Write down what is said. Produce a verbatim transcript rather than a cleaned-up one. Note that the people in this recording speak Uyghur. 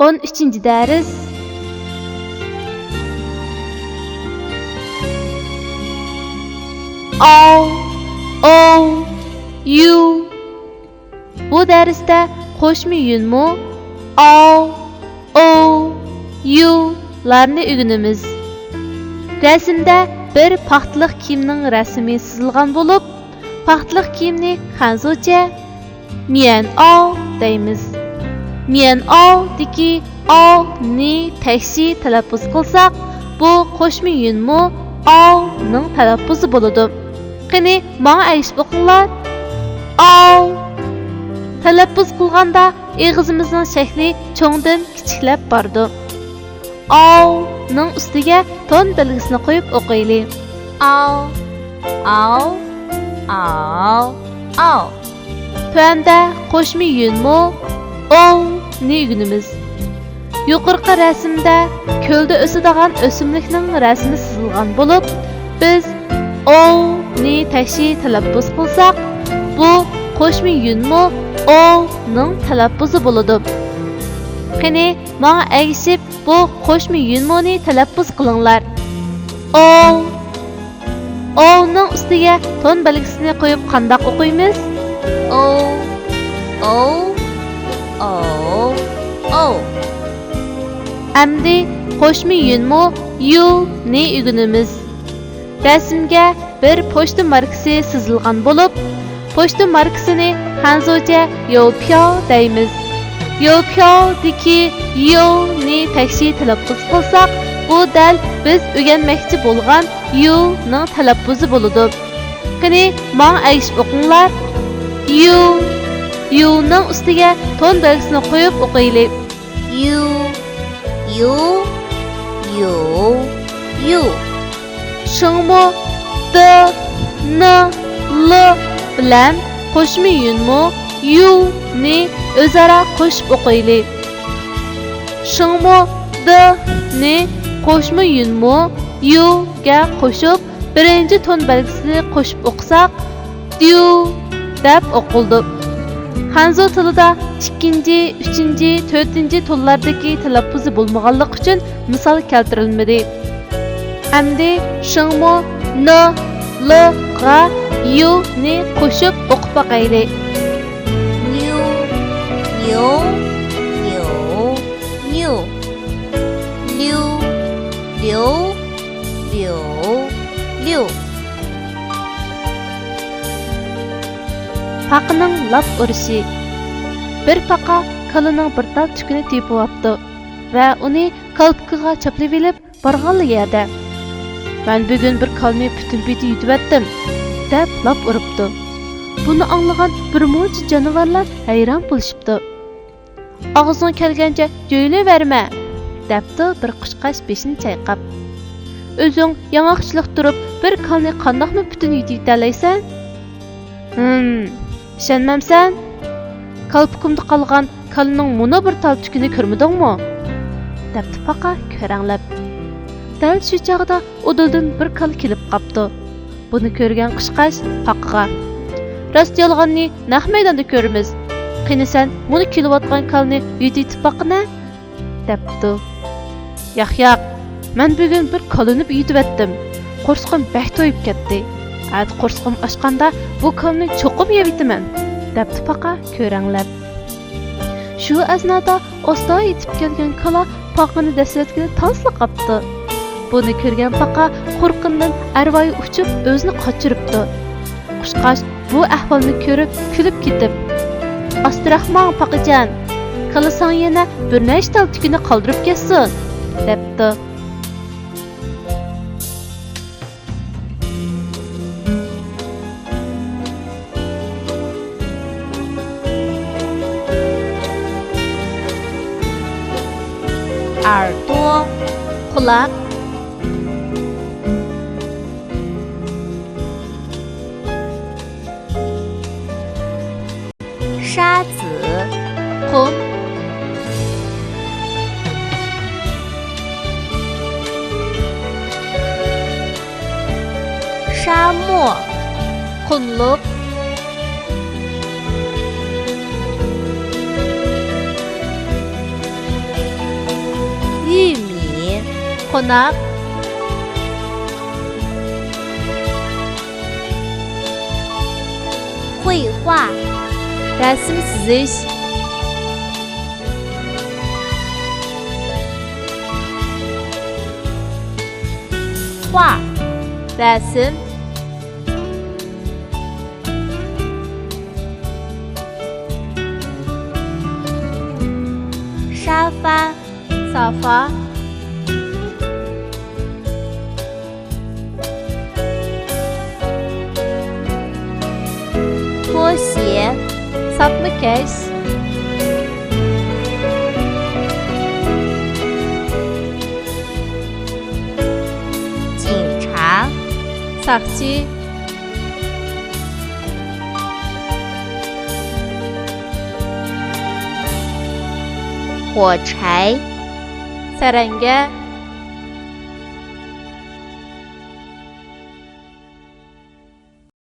ئون ئۈچىنچى دەرس. ئاۋ، ئوۋ، يۇ. بۇ دەرستە قوشما يۇنمۇ ئاۋ، ئوۋ، يۇلارنى ئۆگىنىمىز. رەسىمدە بىر پاختىلىق كىيىمنىڭ رەسىمى سىزىلغان بولۇپ، پاختىلىق كىيىمنى خەنزۇچە ميەن ئاۋ دەيمىز. ميەن ئاۋدىكى ئاۋنى تەكشى تەلەپپۇز قىلساق، بۇ قوشما يۇنمۇ ئاۋنىڭ تەلەپپۇزى بولىدۇ. قېنى، ماڭا ئەگىشىپ ئوقۇڭلار. ئاۋ. تەلەپپۇز قىلغاندا ئېغىزىمىزنىڭ شەكلى چوڭدىن كىچىكلەپ بارىدۇ. ئاۋنىڭ ئۈستىگە تون بەلگىسىنى قويۇپ ئوقۇيلى. ئاۋ، ئاۋ، ئاۋ، ئاۋ. تۆۋەندە قوشما يۇنمۇ ئوۋنى ئۆگىنىمىز. يۇقىرىقى رەسىمدە كۆلدە ئۆسىدىغان ئۆسۈملۈكنىڭ رەسىمى سىزىلغان بولۇپ، بىز ئوۋنى تەكشى تەلەپپۇز قىلساق، بۇ قوشما يۇنمۇ ئوۋنىڭ تەلەپپۇزى بولىدۇ. قېنى، ماڭا ئەگىشىپ بۇ قوشما يۇنمۇنى تەلەپپۇز قىلىڭلار. ئوۋ. ئوۋنىڭ ئۈستىگە تون بەلگىسىنى قويۇپ قانداق ئوقۇيمىز؟ ئوۋ، ئوۋ، ئوۋ، ئوۋ. ئەمدى قوشما يۇنمۇ يۇنى ئۆگىنىمىز. رەسىمگە بىر پوچتا ماركىسى سىزىلغان بولۇپ، پوچتا ماركىسىنى خەنزۇچە يوپياۋ دەيمىز. يوپياۋدىكى يوۋنى تەكشى تەلەپپۇز قىلساق، بۇ دەل بىز ئۆگەنمەكچى بولغان يۇنىڭ تەلەپپۇزى بولىدۇ. قېنى، ماڭا ئەگىشىپ ئوقۇڭلار. يۇ. يۇنىڭ ئۈستىگە تون بەلگىسىنى قويۇپ ئوقۇيلى. يۇ، يۇ، يۇ، يۇ. شىڭمۇ د، ن، ل بىلەن قوشما يۇنمۇ يۇنى ئۆزئارا قوشۇپ ئوقۇيلى. شىڭمۇ د نى قوشما يۇنمۇ يۇگە قوشۇپ، بىرىنچى تون بەلگىسىنى قوشۇپ ئوقۇساق، ديۇ دەپ ئوقۇلىدۇ. خەنزۇ تىلىدا ئىككىنچى، ئۈچىنچى، تۆتىنچى تونلاردىكى تەلەپپۇزى بولمىغانلىقى ئۈچۈن مىسال كەلتۈرۈلمىدى. ئەمدى شىڭمۇ ن، ل غا يۇنى قوشۇپ ئوقۇپ باقايلى. نيۇ، نيۇ، نيۇ، نيۇ. ليۇ، ليۇ، ليۇ، ليۇ. پاقىنىڭ لاپ ئۇرۇشى. بىر پاقا كالىنىڭ بىر تال تۈكىنى تېپىۋاپتۇ ۋە ئۇنى كالپۇكىغا چاپلىۋېلىپ بارغانلا يەردە، «مەن بۈگۈن بىر كالىنى پۈتۈن پېتى يۇتۇۋەتتىم» دەپ لاپ ئۇرۇپتۇ. بۇنى ئاڭلىغان بىر مۇنچە جانىۋارلار ھەيران بولۇشۇپتۇ. «ئاغزىڭغا كەلگەنچە يۆلىۋەرمە!» دەپتۇ بىر قۇشقاچ بېشىنى چايقاپ. «ئۆزۈڭ ياڭاقچىلىق تۇرۇپ بىر كالىنى قانداقمۇ پۈتۈن يۇتۇۋېتەلەيسەن؟» «ھىم، ئىشەنمەمسەن؟ كالپۇكۇمدا قالغان كالىنىڭ مۇنۇ بىر تال تۈكىنى كۆرمىدىڭمۇ؟» دەپتۇ پاقا كۆرەڭلەپ. دەل شۇ چاغدا ئۇدۇلدىن بىر كالا كېلىپ قاپتۇ. بۇنى كۆرگەن قۇشقاچ پاقىغا: «راست-يالغاننى نەق مەيداندا كۆرىمىز. قېنى سەن مۇنۇ كېلىۋاتقان كالىنى يۇتۇۋېتىپ باققىنە!» دەپتۇ. «ياق، ياق، مەن بۈگۈن بىر كالىنى يۇتۇۋەتتىم. قورسىقىم بەك تويۇپ كەتتى. ئەتە قورسىقىم ئاچقاندا بۇ كالىنى چوقۇم يەۋېتىمەن» دەپتۇ پاقا كۆرەڭلەپ. شۇ ئەسنادا ئاستا يېتىپ كەلگەن كالا پاقىنى دەسسەتكىلى تاسلا قاپتۇ. بۇنى كۆرگەن پاقا قورققىنىدىن ئەرۋايى ئۇچۇپ ئۆزىنى قاچۇرۇپتۇ. قۇشقاچ بۇ ئەھۋالنى كۆرۈپ كۈلۈپ كېتىپ: «ئاستىراق ماڭ پاقىجان، كالا ساڭا يەنە بىر نەچچە تال تۈكىنى قالدۇرۇپ كەتسۇن» دەپتۇ. ئەرتۇ، قۇلاق. 沙子، قۇم. 沙漠، قۇملۇق. قوناق. 绘画. رەسىم سىزىش. 画. رەسىم. 沙发. سافا. 拖鞋. ساپما كەش. 警察. ساقچى. 火柴. سەرەڭگە.